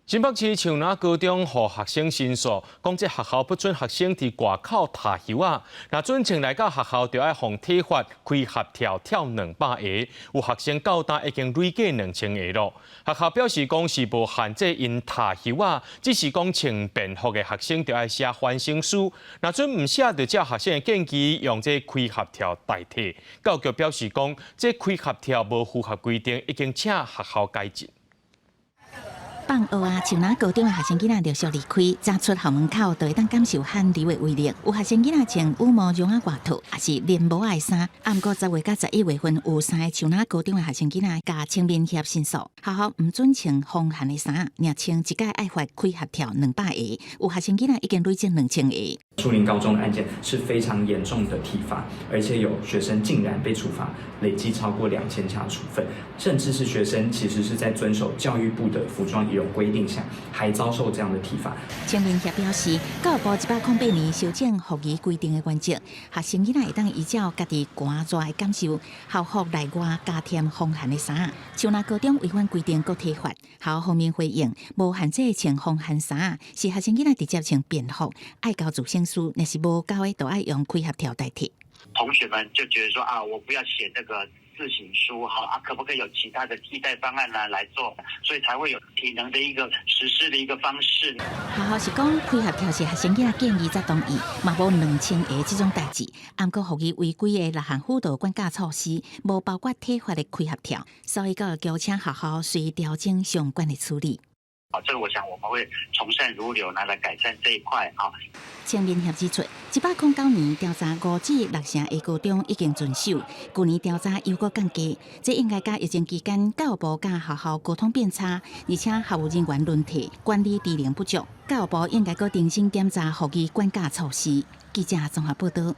新北市樹林高中予學生申訴，講這學校不准學生佇外口踏桝仔，若準穿來到學校，就愛予體罰開合跳跳200下。有學生到今已經累計2000下咯。學校表示講是無限制𪜶踏桝仔，只是講穿便服的學生就愛寫反省書，若準毋寫，就照學生的建議用這開合跳代替。教育局表示講，這開合跳無符合規定，已經請學校改進。放學啊，樹林高中的學生囡仔陸續離開，走出校門口就會當感受寒流的威力。有學生囡仔穿羽毛絨仔外套，抑是連帽仔的衫。啊，毋過10月佮11月份有三个樹林高中的學生囡仔共青民協申訴，學校毋准穿防寒的衫，若穿一改愛罰開合跳兩百下。有學生囡仔已經累積2000下。樹林高中的案件是非常嚴重的體罰，而且有學生竟然被處罰累計超過2000下處分，甚至是學生其實是在遵守教育部的服裝儀容規定下，還遭受這樣的體罰。青民協表示，教育部108年修正服儀規定的原則，學生囡仔會當依照家己寒熱的感受，校服內外加添防寒的衫。樹林高中違反規定閣體罰，學校方面回應，無限制穿防寒衫，是學生囡仔直接穿便服，愛交自省書，若是無交的，就愛用開合跳代替。同學們就覺得說啊，我不要寫這個自省書，好啊，可不可以有其他的替代方案呢來做？所以才會有體能的一個實施的一個方式。學校是講開合跳是學生囡仔建議才同意，嘛無2000下這種代誌。毋過服儀違規的六項輔導管教措施，無包括體罰的開合跳，所以教育局請學校隨調整相關的處理。好，這個我想我們會從善如流，拿來改善這一塊啊。青民協指出，109年調查5至6成的高中已經遵守，舊年調查又閣降低，這應該佮疫情期間教育部佮學校溝通變差，而且校務人員輪替，管理職能不足，教育部應該閣重新檢查服儀管教措施。記者綜合報道。